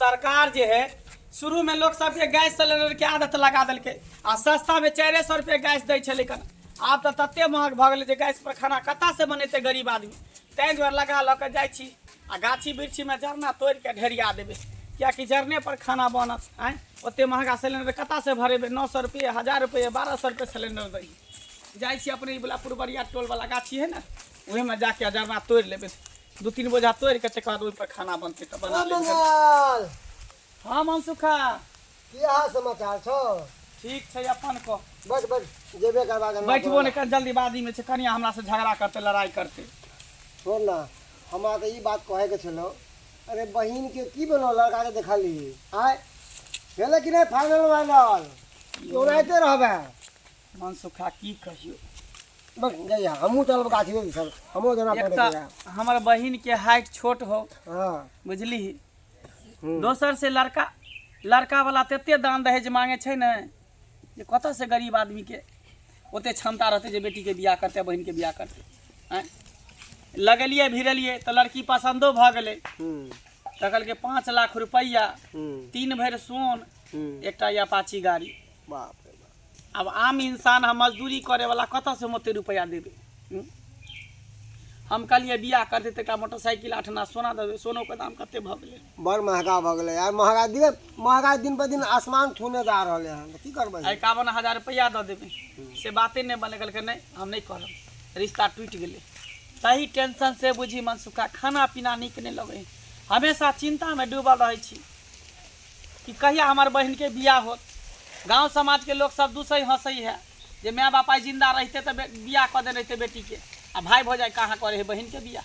सरकार जे है शुरू में लोग सबके गैस सिलेंडर के आदत लगा देलकै आ सस्ता में 400 रुपये गैस दै छलै कन। आब तऽ तते महग भऽ गेलै जे गैस पर खाना कतऽ से बनेतै गरीब आदमी। ताहि दुआरे लगा लऽ कऽ जाइ छी आ गाछी वृक्षीमे जरना तोड़ि कऽ ढेरिया देबै, किएकि जरने पर खाना बनत। आँय, ओते महगा सिलेंडर कतऽ से भरेबै? 900 रुपये, 1000 रुपये, 1200 रुपये सिलेंडर दै। जाइ छी अपने ई वला पुरबरिया टोल वला गाछी है ने, ओहिमे जाके जरना तोड़ि लेबै, 2-3 बोझा तोड़ि कऽ, तकर बाद ओहिपर खाना बनतै तऽ बना लेबै। मंगल। हँ मनसुखा, की हाल समाचार छौ? ठीक छै, अपन कह। बैठ बैठ, जेबे करबा के। बैठबो नहि, कनि जल्दीबाजी में छै, कनिया हमरा से झगड़ा करते, लड़ाई करते। छोड़ ना, हमरा तऽ ई बात कहैके छलौ। अरे बहिन के की भेलौ? लड़का के देखली आय भेलै कि नहि? फाइनल वाइनल ओनाहिते रहबै? मनसुखा, की कहियो। बस जइया, हमहूँ चलब गाछी सब, हमरो जाना एक पड़ै। तऽ हमर बहिन के हाइट छोट हो। बुझली? दोसर से लड़का लड़का वाला तते दान दहेज मांगे छै ने जे कतऽ से गरीब आदमी के ओते क्षमता रहतै जे बेटी के बियाह करतै, बहिन के बियाह करतै? आँय, लगेलियै भिड़ेलियै तऽ लड़की पसन्दो भऽ गेलै। तऽ कहलकै 5 लाख रुपैआ, 3 भरि सोन, एकटा अपाची गाड़ी। बाप रे बाप! आब आम इंसान हम, मजदूरी करे वाला, कतऽ से हम ओते रुपैआ देबै? हम कहलियै बियाह करतै तऽ एकटा मोटरसाइकिल, 8 आना सोना देबै। सोनोके दाम कते भऽ गेलै। बड़ महगा भऽ गेलै यार, महगा दिन महगाई दिन पर दिन आसमान छूने जा रहलै हन, तऽ की करबै? 51,000 रुपैआ दऽ देबै, से बाते नहि बने। कहलकै नहि, हम नहि करब। रिश्ता टूटि गेलै। तही टेंशन से बुझी मनसुखा, खाना पीना नीक नहि लगै। हमेशा चिन्तामे डूबल रहै छी कि कहिया हमर बहिनके बियाह होत। गाँव समाजके लोक सब दूसै हंसै है जे माय बाप आइ जिंदा रहिते तऽ बियाह कऽ देने रहिते बेटीके, आ भाय भौजाइ कहाँ करै है बहिनके बियाह?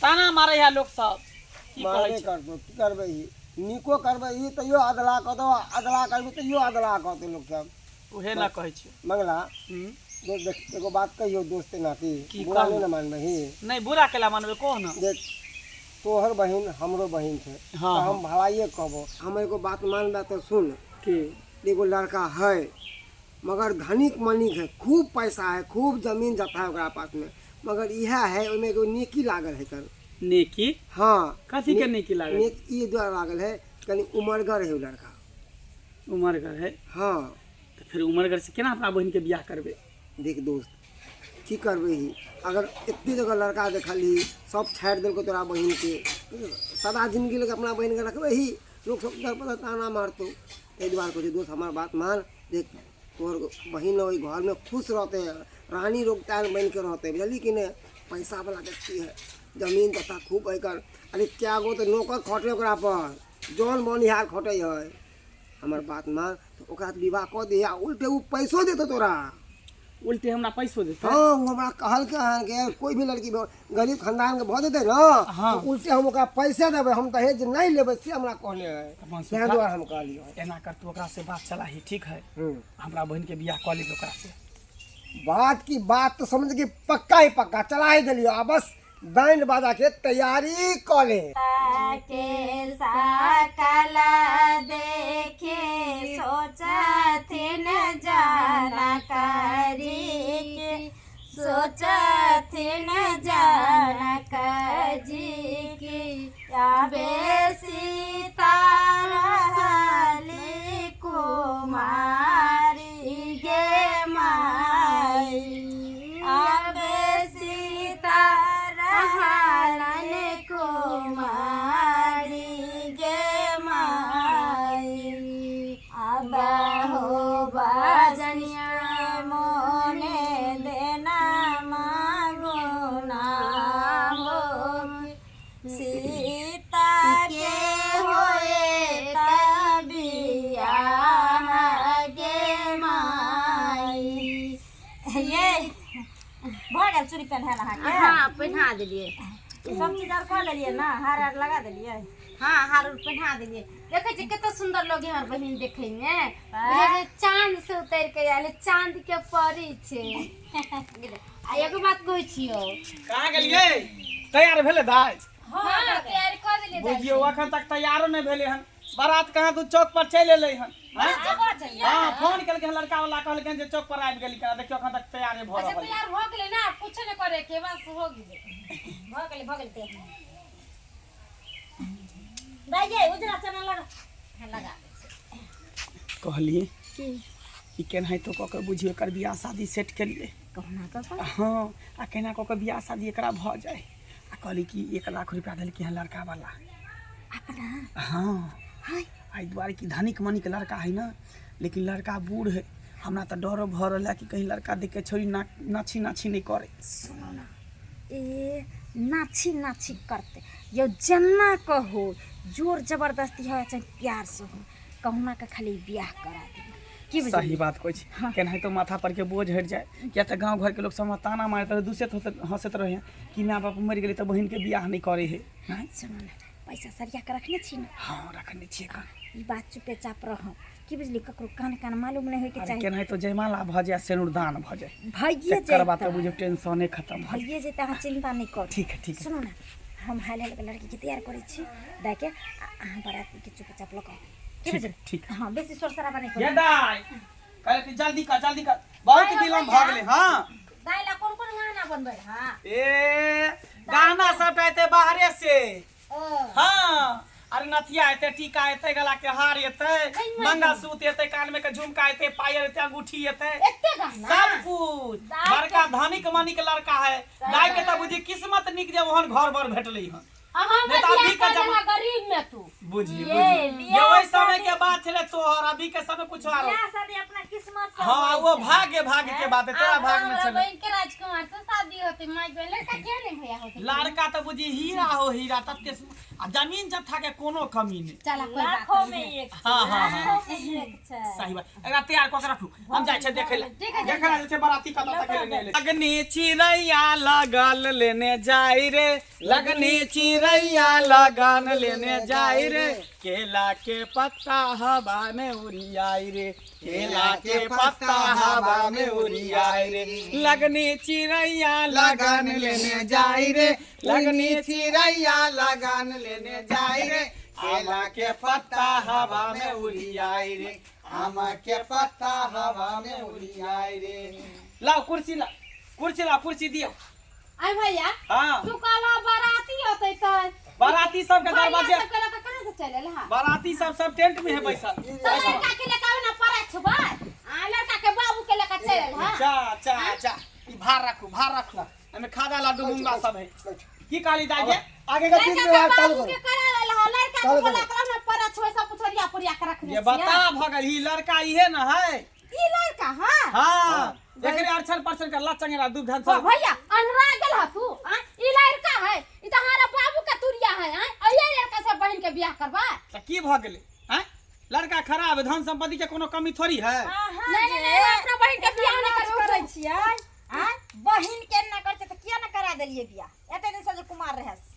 ताना मारै है लोक सब। की कहै मारबे छै? करतौ, की करबै? ही नीको करबै ही तैयो अधला कहतौ, अधला करबै तैयो अधला कहतौ लोक सब। उहे ना कहै छी। मंगला। दोस्त, देख, एगो बात कहियौ दोस्त नाती? की? बुरा कहू। नहि ने मानबै ही? नहि, बुरा केला मानबै? कह ने। देख, तोहर बहिन हमरो बहिन छै। तऽ हम भलाइए कहबो। हम एगो बात मानबै तऽ सुन। की? एगो लड़का है, मगर धनिक मनिक है, खूब पैसा है, खूब जमीन जथा है ओकरा पासमे, मगर इएह है, ओहिमे एगो नेकी लागल है कर। नेकी? हँ। कथी के नेकी लागल? नेक ई दुआरे लागल है, कनि उमरगर है ओ लड़का। उमरगर है? हँ। तऽ फेर उमरगर से केना अपना बहिनके बियाह करबै? देख दोस्त, की करबै ही? अगर एते जगह लड़का देखलही, सब छाड़ि देलकौ तोरा बहिनके, सदा जिन्दगी लग अपना बहिनके रखबै ही? लोक सब दर पर ताना मारतौ। ताहि दुआरे कहै छी दोस्त, हमर बात मान। देख, तोहर बहिन ओहि घरमे खुश रहतै, रानी लोग तान बनिके रहतै, बुझलही कि नहि? पैसावला व्यक्ति है, जमीन जथा खूब है एकर। अरे कए गो तऽ नौकर खटै ओकरा पर, जन बोनिहार खटै है। हमर बात मान तऽ ओकरा विवाह कऽ दे, आ उल्टे ओ पैसो देतौ तोरा। उल्टे हमरा पैसो देतै? हँ, ओ हमरा कहलकै हन कि कोइ भी लड़की गरीब खानदानके भऽ जेतै ने, तऽ उल्टे हम ओकरा पैसे देबै, हम दहेज नहि लेबै, से हमरा कहने है। अपन ताहि दुआरे हम कहलियै। एना कर, तू ओकरा से बात चलाही, ठीक है? हमरा बहिन के बियाह कऽ लेबै ओकरा से। बात की बात तो समझ के पक्का ही पक्का चला ही दिलियो, आ बस बैंड बाजा के तैयारी कऽ ले। के सकल देखे सोचथिन जनक जी के, सोचथिन जनक जी की आबे सीता रहली कुमारी गे माई, आबे सीता रहलन कुमारी गे माई। अब हो बजनिया मोने देना मांगो ना हो, सीता के होए तबियाह गे माई। ये भऽ गेल चूड़ी पहिनायल अहाँके? हाँ, पहिना देलियै। सब चीज आर कऽ लेलियै ने? हार आर लगा देलियै? हाँ, हार उर पहिना देलियै। देखै छी, कते सुन्दर लगे हमर बहिन देखै मे। बुझै छै चांद से उतर के आयल है, चांद के परी छै। आ एगो बात कहै छियौ। कहाँ गेलियै? तैयार भेलै दाइ? हाँ, तैयार कऽ देलियै दाइ। बुझियौ, अखन तक तैयारो नहि भेलै हन। बारात कहाँ तू चौक पर चलि एलै हन। आँय? हाँ, फोन केलकै हन लड़का वाला, कहलकै हन जे चौक पर आबि गेली। देखियौ, अखन तक तैयारे भऽ अच्छा। रहल है। तैयार भऽ गेलै ने, आब कुछो नहि करे के, बस हो गेलै। भऽ गेलै, भऽ गेलै तैयार। दाइ यै, उजरा चना लग कहलिए की कि केनाहितो कऽ कऽ बुझियौ एकर बियाह शादी सेट केलिए। कहुना कऽ कऽ। हँ, आ केना कऽ कऽ बियाह शादी एकरा भऽ जाय। आ कहली कि 1 लाख रुपया देलकै हँ लड़का वाला। अपना? हँ। हाय। एहि दुआरे कि धनिक मनिक लड़का है ना, लेकिन लड़का बूढ़ है। हमरा तऽ डरो भऽ रहल है कि कहीं लड़का देख के छोरी ना नाछी नाछी नहि करे। सुनू ना, ए नाची नाची करते यौ, जेना कहो जोर जबरदस्ती है चाहे प्यार से हो, कहुना के खाली बियाह करा दियौ की बुझलियै? सही बात कहै छी। केनाहितो माथा पर के बोझ हटि जाए, किया तऽ गाँव घरके लोक सब हमरा ताना मारैत रहै, दूसैत हँसैत रहै कि माय बाप मरि गेलै तऽ बहिनके बियाह नहि करै है। आँय? सुनू ने, पैसा सरिया के रखने छी ने? हँ, रखने छियै कन। ई बात चुपे चाप रहब की बुझलियै? ककरो कान कान मालूम नहि होइके अरे चाही। केनाहितो जयमाला भऽ जाए, सिनुरदान भऽ जाए, भइए तकर बाद तऽ जेतै। बुझियौ टेंशने खतम भऽ जाए। भइए जेतै, अहाँ चिन्ता नहि करू। ठीक है, ठीक है। सुनू ने, हम हाल हाल के लड़कीके तैयार करै छी दाइके, आ अहाँ बरातीके चुपचाप लऽ कऽ आउ। की ठीक बुझलियै? ठीक। हँ, बेसी शोर शराबा नहि ये करू। दाइ, कहले कि जल्दी कर, जल्दी कर, बहुत विलम्ब भऽ गेलै। हँ। दाइ ला कोन कोन गाना बनबै हा? ए, गाना सबटा एतै बाहरे से। ओ। हाँ, अरे नथिया एतै, टीका एतै, गला के हार एतै, मंगलसूत्र एतै, कान में के झुमका एतै, पायल एतै, अंगूठी एतै। एते गाना? सब कुछ। बड़का धनिक मनिक लड़का है। दाइ के तऽ बुझी किस्मत नीक जे ओहन घर बर भेटलै हन। अहाँ नहीं तो अभी के गरीब में तू बुझी ये बुझी बियाह ये ओहि समय के बात छलै तोहर, अभी के समय कुछ आरो। बियाह शादी अपना किस्मत से हाँ, होइ वो छै। भाग्य भाग्य के बात है, तोरा भाग में हमरा छलै। बहिन के राजकुमार से शादी होते। माय बहिन, लड़का क्या नहीं भैया होते? लड़का तऽ बुझी हीरा हो हीरा, तते आ जमीन जत्था के कोनो कमी नहि। चला, कोई बात लाखों नहीं। में एक। हाँ हाँ हाँ लाखों में एक छै। सही बात। एकरा तैयार कऽ के राखू, हम जाइ छै देखै लए। ठीक है। देखै लए जाइ छै बराती कतऽ तक लेने एलै। लगनी चिड़ैया लगल लेने जाय रे, लगनी चिड़ैया लगन लेने जाय रे, केला के पत्ता हवा में उड़ियाई रे, केला के पत्ता हवा में उड़ियाई रे, लगनी चिड़ैया लगन लेने जाय रे, लगनी चिड़ैया लगन लेने जाय रे, केला के पत्ता हवा में उड़ियाई रे, आम के पत्ता हवा में उड़ियाई रे। लाओ कुर्सी, ला कुर्सी, ला कुर्सी दियो। आई भैया। हाँ। तू कहला बाराती होते त बाराती सबके भैया दरवाजे सब के लड़का कहाँ से चले हा? बाराती सब सब टेंट में है बैसल। तो लड़का के लेकर आवे ना पड़ा छुबा, आ लड़का के बाबू के लेकर चले हा। जा जा जा, ई भार राखू, भार राखू, एमे खाजा लाडू मूंगा सब है। की कहली दाइ के? आगे का लड़का तीन के व्यवहार चालू बाबू करो। के करावे ला, लड़का के चालू बोला करो। कर ना पड़ा छुबा, सब कुछ ओरिया पोरिया के रखने ये छियै। बता भऽ गेल, ई लड़का इहे न है। ई लड़का? हां। हाँ, एकरे अरछन परछन कर ला चंगेरा दूध धान हो सब। भैया, अनरा गेल हा तू? आ ई लड़का है, ई त हमारा बाबू के तुरिया है। आ आ ये लड़का से बहन के बियाह करबा? तऽ की भऽ गेलै? आँय, लड़का खराब है, धन संपत्ति के कोनो कमी थोड़ी है? अहाँ नहीं नहीं नहीं, अपना बहन के बियाह नहीं नाच करबै। करै छियै आँय? बहिन के एना करै छै तऽ किया ने करा देलियै बियाह एते दिन से जे कुमार रहै से?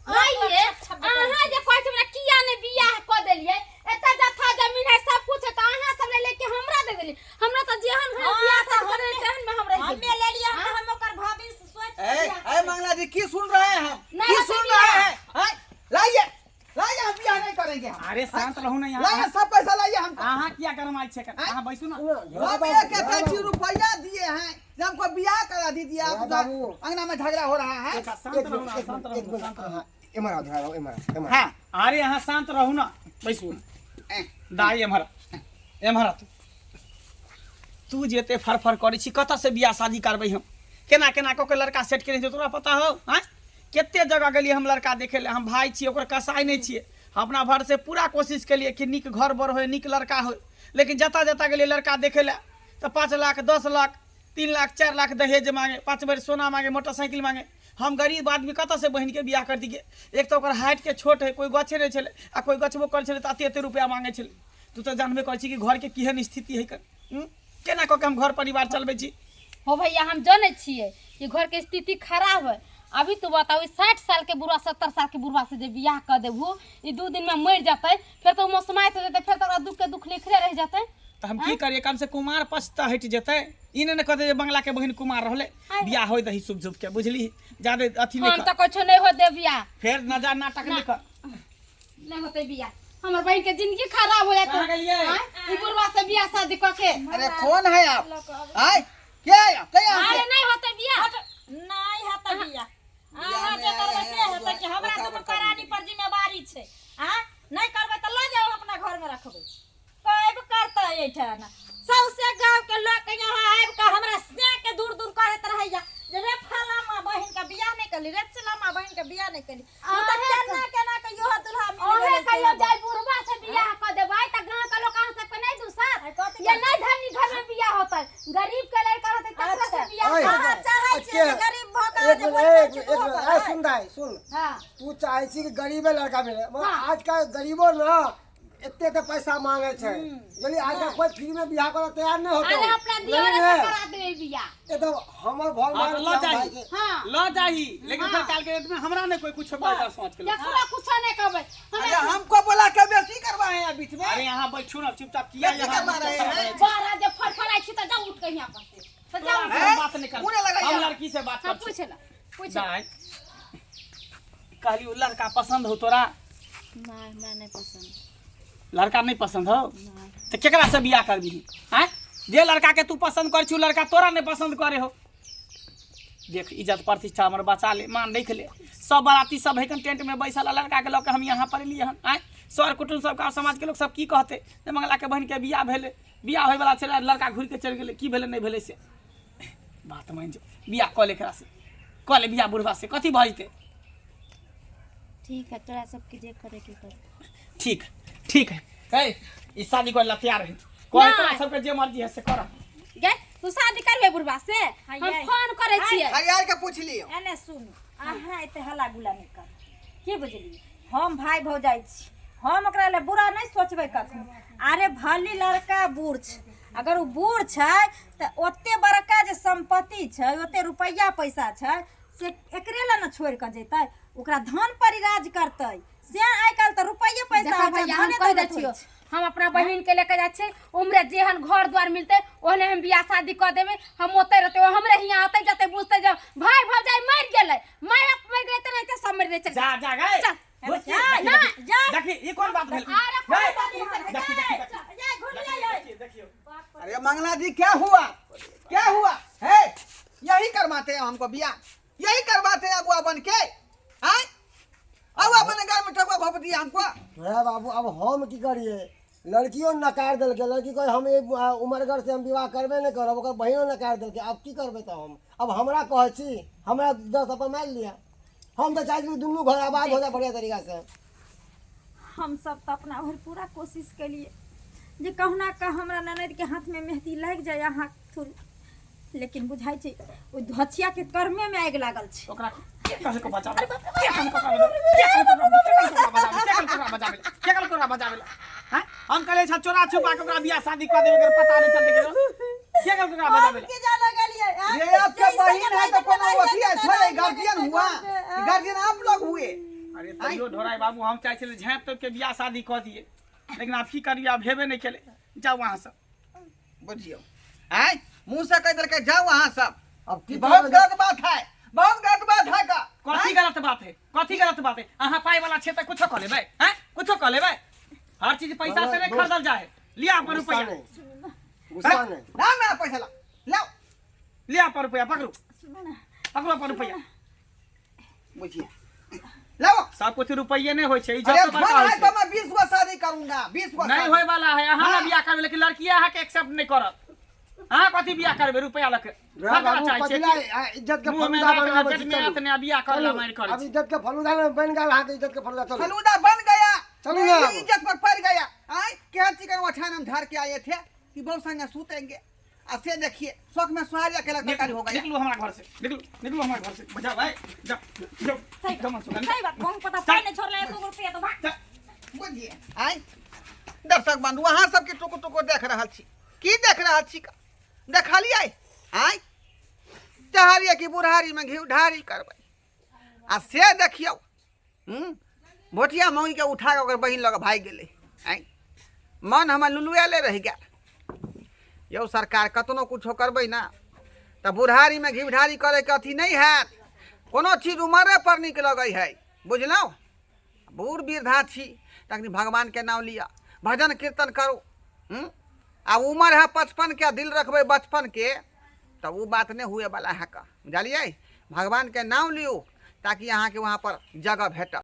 आइए, अहाँ जे कहै छै हमरा किया नहि बियाह कऽ देलियै, एतऽ जथा जमीन है, सब कुछ है, तऽ अहाँ सब ले लेके हमरा दे देलियै। हमरा तऽ जेहन हम हाँ, बियाह तऽ शादी करै तेहन में हम रहि हमे गेलियै। लेलियै हन तऽ हम ओकर भाभी से सोचि के ए, बियाह ए मंगला जी, की सुन रहे हैं हम? नहीं, की हम सुन बियाह- रहे हैं? हैं? लाइए लाइए, हम बियाह नहीं करेंगे हम। अरे शांत रहू ना यहाँ। लाइए, सब पैसा लाइए हमको। अहाँ किया गरमाइ छै? अहाँ बैसू ना। हम एक एक रुपया दिए हैं जब हमको बियाह करा दीजिए आप। बाबू। अंगना में झगड़ा हो रहा है। शांत एक रहू ना, मिनट, शांत एक रहू, मिनट। शांत रहू। हाँ, एम्हर आओ, धरा एम्हर आओ, एम्हर। हाँ। अरे अहाँ शांत रहू ना, बैसू ना। दाइ, एम्हर आ, एम्हर आ। तू तू जे एते फरफर करै छी, कतऽ से बियाह शादी करबै हम? केना केना कऽ के लड़का सेट केने छै, तोरा पता हौ? आँय, कते जगह गेलियै हम लड़का देखै लए। हम भाय छियै ओकर, कसाई नहि छियै। हम अपना भर से पूरा कोशिश केलियै कि नीक घर बर होय, नीक लड़का होय, लेकिन जतऽ जतऽ गेलियै लड़का देखै लए तऽ 5 लाख, 10 लाख, 3 लाख, 4 लाख दहेज मांगे, 5 भरि सोना मांगे, मोटरसाइकिल मांगे। हम गरीब आदमी कतऽ से बहिनके बियाह कर दियै? एक तऽ ओकर हाइटके छोट है, कोइ गछे नहि छलै, आ कोइ गछबो करै छलै तऽ एते एते रुपैआ मांगे छलै। तू तऽ जानबे करै छी कि घरके केहन स्थिति है, केना कऽ के हम घर परिवार चलबै छी। हो भैया, हम जानै छियै कि घर के स्थिति खराब है। अभी तू बताऊ, 60 साल के बुढ़वा, 70 साल के बुढ़वा से जे बियाह कर देबहू, ई 2 दिन में मर जतै, फेर तो मौसमाइत हो जेतै, फेर तो ओकरा दुख के दुख लिखले रह जतै। तऽ हम की करियै? कम से कुमार पक्ष तऽ हटि जेतै। ई नहि ने कहतै जे बंगला के बहिन कुमार रहलै। बियाह होय दही शुभ शुभ के, बुझली? जादे अथी नहि हम कर। तऽ कुछो नहीं हो दे बियाह। फेर नजा नाटक नहि कर। नहीं होते बियाह, हमर बहन के जिंदगी खराब हो जाते। कहाँ गेलियै? आँय? ई बुढ़वा से बियाह शादी कऽ के। अरे कौन है आप? आए क्या है आप? क्या अरे नहीं होते बियाह। नहि हेतै बियाह। अहाँ जे करबै से हेतै कि हमरा दुनू प्राणी पर जिम्मेवारी छै? आँ, नहि करबै तऽ लऽ जाउ, अपना घरमे रखबै। कब करतै एहिठाम? कना सौसे गांव के लोग यहाँ आबि के हमरा से के दूर दूर करैत रहैया जे रे फलामा बहिन के बियाह नहि केली, रे चिलामा बहिन के बियाह नहि केली। ओ तऽ अहे केना केना के इहो दुल्हा मिल ओहे गेलै से कहियो एगो। जाय बुढ़वा से बियाह क देबै त गांव के लोग अहाँ सबके नहीं दुसत आइ कथी ये करतै? नहीं धनी घर में बियाह होतै, गरीब के लड़का होतै तकरा से अच्छा। बियाह ओए, अहाँ करबै। चाहै छियै जे के- गरीब भऽ कऽ एक जे मिनट बोलि एक दै मिनट छी एक ओहो मिनट पर ए सुन दाइ सुन। हां तू चाहै छी कि गरीबे लड़का मिले, मगर हाँ। आजकल गरीबो ना एते एते पैसा मांगे छै। बुझलियै, आजकल कोई फ्री में बियाह करे तैयार नहीं होतो। अरे अपना दियोरे से करा देबै बियाह। एकदम हमर भल हाँ, तऽ लऽ मान जाही। भाई के। हां लऽ जाही, लेकिन फिर काल के डेट में हमरा नहीं कोई कुछ कहता सोच के। केकरो कुछो नहीं कहबै। अरे हमरा हमको बोला के बेटी करवाए हैं बीच में। अरे यहाँ बैठू ना चुपचाप, किया बेटी यहाँ करवा रहे हैं? बारह जे फड़फड़ाइ छी त जाउ उठ के यहाँ पर से, तऽ जाउ। तोरा से हम बात नहीं कर, मुँह लगाइए। हम लड़की से बात हाँ कर। पूछ ला, पूछ ला। दाइ कहली उ लड़का पसंद हो तोरा? नहि, हमरा नहि पसंद। लड़का नहीं पसंद हो तऽ केकरा से बियाह करबिही? आँय, जे लड़का के तू पसंद कर छी उ लड़का तोरा नहीं पसंद करे हो। देख इज्जत प्रतिष्ठा हमर बचा ले, मान रख ले। सब बाराती सब है टेंट में बैसल आ लड़का के लऽ के हम यहाँ पर एलियै हन। आँय, सर कुटुम्ब सब गाँव समाज के लोग सब की कहते जे मंगला के बहिन के बियाह भेलै, बियाह होयवला छलै, लड़का घुरि के चलि गेलै, की भेलै नहि भेलै से बात मानि जो, बियाह कऽ ले एकरा से, कऽ ले बियाह बुढ़वा से, कथी भऽ जेतै? ठीक है, तोरा सबके जे करे के कर। ठीक ठीक है, है ई शादी करे ला तैयार है, कहे तोरा सबके जे मर्जी है से कर। गे तू शादी करबे बुढ़वा से? हाँ, हम ये। फोन करै छियै। हरियार के पूछ लियो। एने सुन, अहाँ एते हल्ला गुल्ला नहि करू, की बुझलियै? हम भाय भौजाइ छी, हम ओकरा लए बुरा नहि सोचबै कखनो। अरे भली लड़का बूढ़ छै, अगर ओ बूढ़ छै तऽ ओते बड़का जे सम्पत्ति छै, ओते रुपैआ पैसा छै, से एकरे लए ने छोड़ि कऽ जेतै? ओकरा धन पर राज करतै से। आइ काल्हि तऽ रुपैए पैसा देखा होइ छै, भैया, हम धने कहि दै दौलत होइ छियौ, छै। हम अपना बहिन के लेके जाइ छियै, उम्रे जेहन घर द्वार मिलतै ओहने हम बियाह शादी कऽ देबै। हम ओतै रहतै, ओ हमरे हियाँ अतै जतै, बुझतै जब भाय भौजाइ मरि गेलै, माय बाप मरि गेलै, तऽ एनाहिते सब मरि गेलै। चल जा जा गए चल। घुस। जा, देखी, जा। देखी ई कोन बात भेल? अरे कोन गए, बात भेल? देखी देखी देखी जा, घुर जाइए। देखियौ देखियौ। अरे मंगला जी क्या हुआ, क्या हुआ है? यही करवाते हैं हमको बियाह, यही करवाते हैं अगुआ बन के। आय अगुआ बन के में ठकुआ घोप दिया हमको। तोरा बाबू अब हम की करिए? लड़कियों नकार देलकै, लड़की कहे हम एक उमरगर से हम विवाह करबे नहि करब, ओकर बहिनो नकार देलकै। अब की करबै तऽ हम? अब हमरा कहै छी, हमरा दस अपन मारि लिअ। हम तऽ चाहै छी दुनू घर आबाद हो जाए बढ़िया तरीका से। हम सब तऽ अपना भरि पूरा कोशिश केलिए जे कहुना कऽ हमरा ननदके हाथमे मेहदी लागि जाय अहाँके थ्रू, लेकिन बुझाइ छै ओहि धोछियाके कर्मेमे आगि लागल छै। ओकरा के कहलको बचावे? के कहलको ओकरा बचावे? के कहलको ओकरा बचावे? के कहलको ओकरा बचावे? के कहलको ओकरा बचावे? हैं, हम कहले छ चोरा छुपा के ओकरा बियाह शादी कऽ देबै, एकर पता नहीं चलतै। के कहलको ओकरा बचावे? के जाने गेलियै? ये आपके बहन है तो कोनो अथी है थोड़े गार्जियन हुआ? गार्जियन आप लोग हुए। अरे तैयो ढोराई बाबू, हम चाहै छलियै झाँपि तोपि के बियाह शादी कऽ दियै, लेकिन आब की करियै, आब हेबे नहि केलै। जाउ अहाँ सब। बुझियो, आय मुंह से कह देलकै जाओ वहां सब। अब की बहुत करबै? गलत बात है, बहुत गलत बात है का। कथी गलत बात है? कथी गलत बात है? अहाँ पाइ वाला छै तऽ कुछो कऽ लेबै? हैं, कुछो कऽ लेबै? हर चीज पैसा से नहीं खरीदल जाए। लिया अपन गुस्सा रुपया। नहीं, गुस्सा नहीं। ना मेरा पैसा ला लाओ। लिया अपन रुपया, पकड़ू। सुनू ने। पकड़ू अपन रुपया। बुझिए लाओ। सब कुछ रुपये नहीं होइ छै, अरे इज्जत धन बड़का है होइ तो छै। मैं 20 गो शादी करूंगा, 20 गो नहीं शादी। होय वाला है। अहाँ ना हाँ। बियाह करबै, लेकिन लड़की अहाँके एक्सेप्ट नहीं करत। अहाँ कथी बियाह करबै रुपया लऽ के? रे खरीदऽ बाबू, चाहै कथी छियै ला की? इज्जत के मुँह में फलूदा दाँत बनाबै पेट छी? में चलू। आत ने बियाह करे ला चलू, मारि करै अब छी। इज्जत के फलूदा ने बनि गेल अहाँके इज्जत के फलूदा, चलू। फलूदा बन गया। चलो ना मेरी अब। इज्जत पर पड़ गया। आए क्या चिकन वठान हम झाड़ के आए थे कि बहुत संग सूतेंगे, आ से देखिए शौक में सुहारिया के तरकारी हो गया। निकलू हमरा घर से, निकलू, निकलू हमरा घर से। जाओ भाई, जाओ जाओ। सही जाओ मनसुख, बात, सही बात, बहु पता पाइ नहि छोड़ले एको रुपया तऽ भाग। जा। बुझिए आए दर्शक बंधु, अहाँ सबके टुकु टुकु देख रहल छी, की देख रहल छी? देखलियै? आँय चाहलियै कि बुढ़ारीमे घी ढारी करबै, आ से देखियौ भोटिया मौगीके उठा कऽ ओकर बहिन लऽ कऽ भागि गेलै। आँय मन हमर लुलुआएले रहि गेल। यौ सरकार, कतनो किछो करबै ने तऽ बुढ़ारीमे घी ढारी करैके अथी नहि हैत। कोनो चीज उमरे पर नीक लगै है, बुझलहुँ? बूढ़ वृद्धा छी तखनी भगवानके नाम लिअ, भजन कीर्तन करू। आ उमर है 55के, दिल रखबै बचपनके, तऽ ओ बात नहि हुएवला है का, बुझलियै? भगवानके नाम लियौ ताकि अहाँके वहाँपर जगह भेटत।